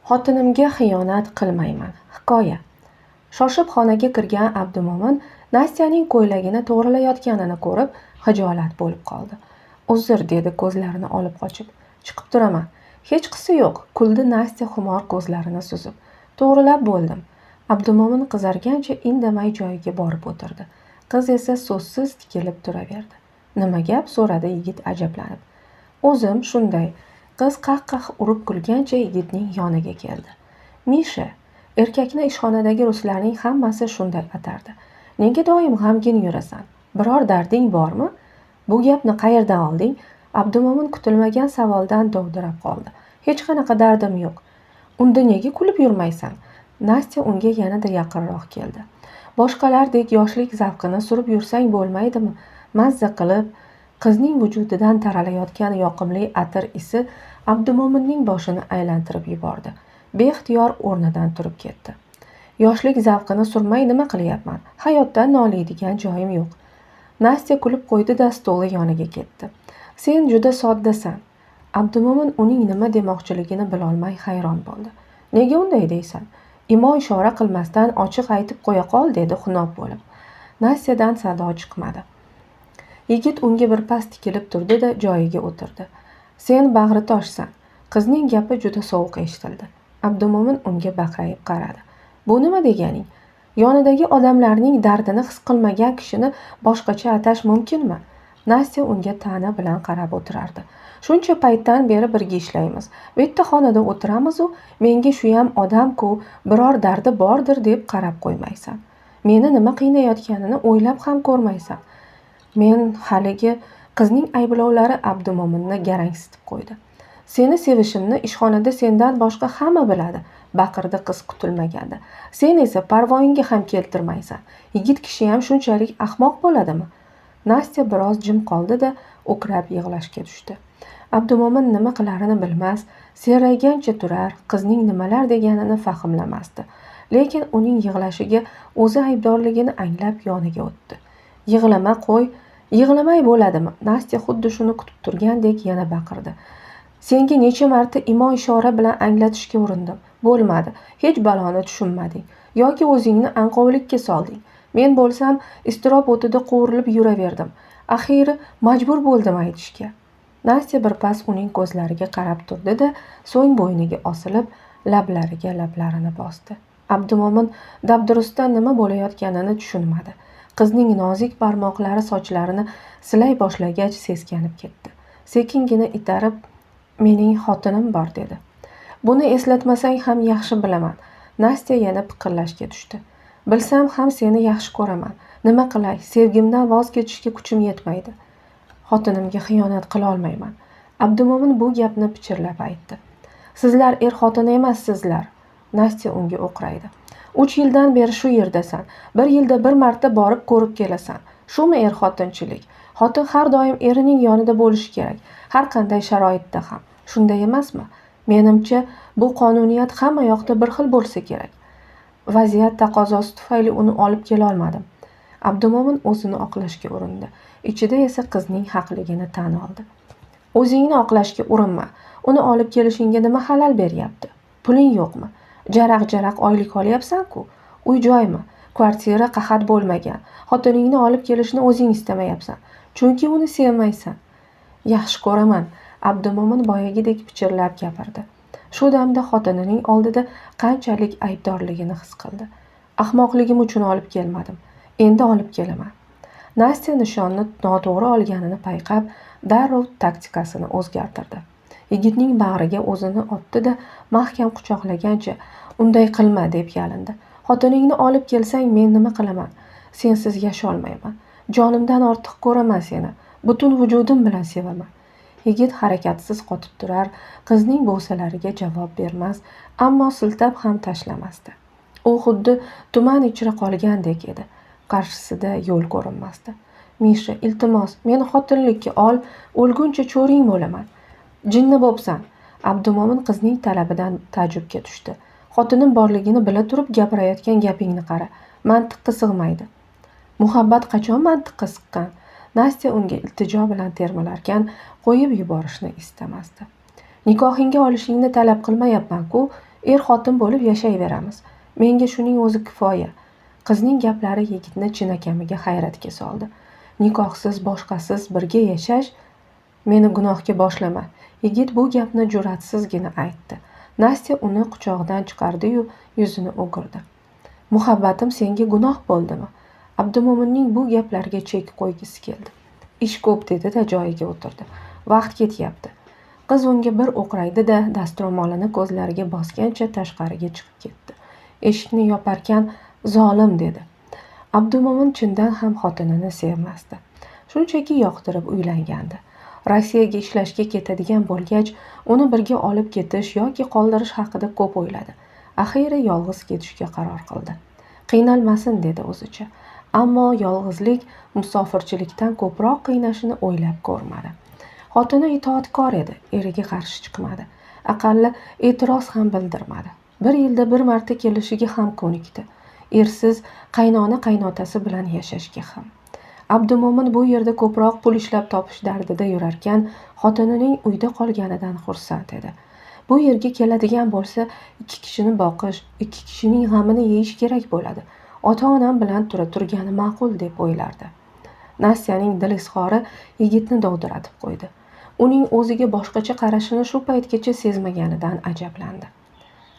Xotinimga xiyonat qilmayman. Hikoya. Shoshib xonaga kirgan Abdumo'min Nastyaning ko'ylagini to'g'rilayotganini ko'rib, xijolat bo'lib qoldi. "Uzr", dedi ko'zlarini olib qochib. "Chiqib turaman." "Hechqisi yo'q", kuldi Nastya xumor ko'zlarini suzib. "To'g'rilab bo'ldim." Abdumo'min qizargancha indamay joyiga borib o'tirdi. Qiz esa so'zsiz tikilib turaverdi. "Nima gap?" so'radi yigit ajablanib. "O'zim shunday." Qiz qah-qah urib kulgancha yigitning yoniga keldi. "Misha, erkakni ishxonadagi ruslarning hammasi shunday atardi. Nega doim g'amgin yurasan? Biror darding bormi? Bu gapni qayerdan olding?" Abdumo'min kutilmagan savoldan dovdirab qoldi. "Hech qanaqa dardim yo'q." "Unda nega kulib yurmaysan?" Nastya unga yanada yaqinroq keldi. "Boshqalardek yoshlik zavqini surib yursang bo'lmaydimi? Mazza qilib." Qizning vujudidan taralayotgan yoqimli atir isi Abdumo'minning boshini aylantirib yubordi. Beixtiyor o'rnidan turib ketdi. "Yoshlik zavqini surmay nima qilyapman? Hayotdan noliydigan joyim yo'q." Nastya kulib qo'ydi-da stoli yoniga ketdi. "Sen juda soddasan." Abdumo'min uning nima demoqchiligini bilolmay hayron bo'ldi. "Nega unday deysan? Imo ishora qilmasdan ochiq aytib qo'ya qol", dedi xunob bo'lib. Nastyadan sado chiqmadi. Yigit unga bir pas tikilib turdi-da joyiga o'tirdi. "Sen bag'ritoshsan." Qizning gapi juda sovuq eshitildi. Abdumo'min unga baqrayib qaradi. "Bu nima deganing? Yonidagi odamlarning dardini his qilmagan kishini boshqacha atash mumkinmi?" Nastya unga ta'na bilan qarab o'tirardi. "Shuncha paytdan beri birga ishlaymiz. Bitta xonada o'tiramiz-u, menga shuyam odam-ku, biror dardi bordir deb qarab qo'ymaysan. Meni nima qiynayotganini o'ylab ham ko'rmaysan." Men haligi qizning ayblovlari Abdumo'minni garangsitib qo'ydi. "Seni sevishimni ishxonada sendan boshqa hamma biladi", baqirdi qiz kutilmaganda. "Sen esa parvoyingga ham keltirmaysan. Yigit kishi ham shunchalik ahmoq bo'ladimi?" Nastya biroz jim qoldi-da, o'krab yig'lashga tushdi. Abdumo'min nima qilarini bilmas, serraygancha turar, qizning nimalar deganini fahmlamasdi. Lekin uning yig'lashiga o'zi aybdorligini anglab yoniga o'tdi. "Yig'lama, qo'y." "Yig'lamay bo'ladimi?" Nastya xuddi shuni kutib turgandek yana baqirdi. "Senga necha marta imo ishora bilan anglatishga urindim. Bo'lmadi. Hech baloni tushunmading. Yoki o'zingni anqovlikka solding. Men bo'lsam iztirob o'tida qovurilib yuraverdim. Axiyri majbur bo'ldim aytishga." Nastya birpas uning ko'zlariga qarab turdi-da, so'ng bo'yniga osilib, lablariga lablarini bosdi. Abdumo'min dabdurustdan nima bo'layotganini tushunmadi. Qizning nozik barmoqlari sochlarini silay boshlagach seskanib ketdi. Sekingina itarib, "Mening xotinim bor", dedi. "Buni eslatmasang ham yaxshi bilaman." Nastya yana piqillashga tushdi. "Bilsam ham seni yaxshi ko'raman. Nima qilay, sevgimdan voz kechishga kuchim yetmaydi. Xotinimga xiyonat qila olmayman." Abdumo'min bu gapni pichirlab aytdi. "Sizlar er-xotin emassizlar." Nastya unga o'qraydi. 3 yildan beri shu yerdasan. 1 yilda bir marta borib ko'rib kelasan. Shumi er-xotinchilik? Xotin har doim erining yonida bo'lishi kerak, har qanday sharoitda ham. Shunday emasmi? Menimcha, bu qonuniyat hamma yoqda bir xil bo'lsa kerak. Vaziyat taqozosi tufayli uni olib kela olmadim." Abdumo'min o'zini oqlashga urindi. Ichida esa qizning haqligini tan oldi. "O'zingni oqlashga urinma. Uni olib kelishingga nima xalal beryapti? Puling yo'qmi? Jaraq-jaraq oylik olyapsan-ku. Uy-joymi? Kvartira qahat bo'lmagan. Xotiningni olib kelishni o'zing istamayapsan. Chunki uni sevmaysan." "Yaxshi ko'raman", Abdumo'min boyagidek pichirlab gapirdi. Shu damda xotinining oldida qanchalik aybdorligini his qildi. "Ahmoqligim uchun olib kelmadim. Endi olib kelaman." Nastya nishonni noto'g'ri olganini payqab, darrov taktikasini o'zgartirdi. Yigitning bag'riga o'zini otdi-da, mahkam quchoqlagancha, "Unday qilma", deb yalindi. "Xotiningni olib kelsang, men nima qilaman? Sensiz yasholmayman. Jonimdan ortiq ko'raman seni. Butun vujudim bilan sevaman." Yigit harakatsiz qotib turar, qizning bo'salariga javob bermas, ammo siltab ham tashlamasdi. U xuddi tuman ichra qolgandek edi. Qarshisida yo'l ko'rinmasdi. "Misha, iltimos, meni xotinlikka ol, o'lguncha cho'ring bo'laman." "Jinni bo'psan." Abdumo'min qizning talabidan ta'jubga tushdi. "Xotinim borligini bila turib gapirayotgan gapingni qara. Mantiqqa sig'maydi." "Muhabbat qachon mantiqqa siqqan?" Nastya unga iltijo bilan termilarkan, qo'yib yuborishni istamasdi. "Nikohingga olishingni talab qilmayapman-ku. Er-xotin bo'lib yashayveramiz. Menga shuning o'zi kifoya. Qizning gaplari yigitni chinakamiga hayratga soldi. Nikohsiz, boshqasiz birga yashash meni gunohga boshlama. Yigit bu gapni jur'atsizgina aytdi. Nastya uni quchog'idan chiqardi-yu, yuzini o'girdi. Muhabbatim senga gunoh bo'ldimi? Abdumo'minning bu gaplarga chek qo'ygisi keldi. Ish ko'p dedi-da joyiga o'tirdi. Vaqt ketyapti. Qiz unga bir o'qraydi-da, dastro'molini ko'zlariga bosgancha tashqariga chiqib ketdi. Eshikni yoparkan zolim dedi. Abdumo'min chindan ham xotinini sevmasdi. Shunchaki yoqtirib uylangandi. Rossiyaga ishlashga ketadigan bo'lgach, uni birga olib ketish yoki qoldirish haqida ko'p o'yladi. Axiyri yolg'iz ketishga qaror qildi. Qiynalmasin dedi o'zicha. Ammo yolg'izlik musofirchilikdan ko'proq qiynashini o'ylab ko'rmadi. Xotini itoatkor edi, eriga qarshi chiqmadi. Aqalli e'tiroz ham bildirmadi. Bir yilda bir marta kelishiga ham ko'nikdi. Ersiz qaynona qaynotasi bilan yashashga ham. Abdumo'min bu yerda ko'proq pul ishlab topish dardida yurarkan, xotinining uyda qolganidan xursand edi. Bu yerga keladigan bo'lsa, ikki kishini boqish, ikki kishining g'amini yeyish kerak bo'ladi. Ota-onam bilan tura turgani ma'qul deb o'ylardi. Nastyaning dil izhori yigitni dovdiratib qo'ydi. Uning o'ziga boshqacha qarashini shu paytgacha sezmaganidan ajablandi.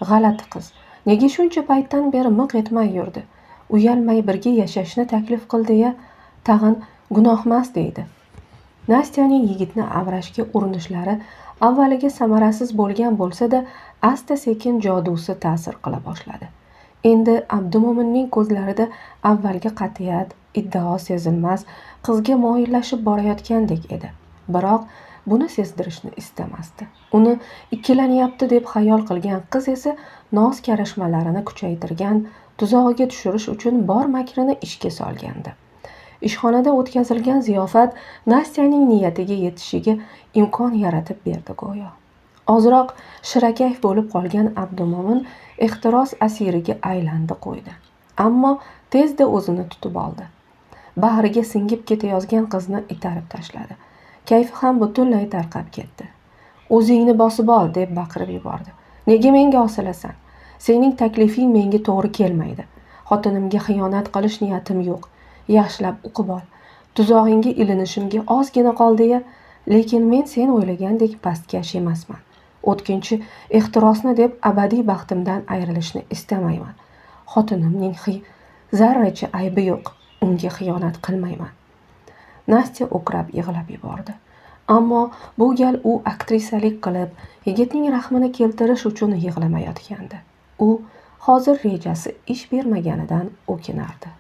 G'alati qiz, nega shuncha paytdan beri miq etmay yurdi? Uyalmay birga yashashni taklif qildi-ya, tag'in gunohmas deydi. Nastyaning yigitni avrashga urinishlari avvaliga samarasiz bo'lgan bo'lsa-da, asta-sekin jodusi ta'sir qila boshladi. Endi Abdumo'minning ko'zlarida avvalgi qat'iyat, iddao sezilmas, qizga moyillashib borayotgandek edi. Biroq buni sezdirishni istamasdi. Uni ikkilanyapti deb xayol qilgan qiz esa noz karashmalarini kuchaytirgan, tuzog'iga tushirish uchun bor makrini ishga solgandi. Ishxonada o'tkazilgan ziyofat Nastyaning niyatiga yetishiga imkon yaratib berdi go'yo. Ozroq shirakayf bo'lib qolgan Abdumo'min ehtiros asiriga aylandi qo'ydi. Ammo tezda o'zini tutib oldi. Bag'riga singib ketayozgan qizni itarib tashladi. Kayfi ham butunlay tarqab ketdi. O'zingni bosib ol deb baqirib yubordi. Nega menga osilasan? Sening taklifing menga to'g'ri kelmaydi. Xotinimga xiyonat qilish niyatim yo'q. Yaxshilab o'qib ol. Tuzog'ingga ilinishimga ozgina qoldi-ya, lekin men sen o'ylagandek pastkash emasman. O'tkinchi ehtirosni deb abadiy baxtimdan ayrilishni istamayman. Xotinimning zarracha aybi yo'q. Unga xiyonat qilmayman. Nastya o'krab yig'lab yubordi. Ammo bu gal u aktrisalik qilib, yigitning rahmini keltirish uchun yig'lamayotgandi. U hozir rejasi ish bermaganidan o'kinardi.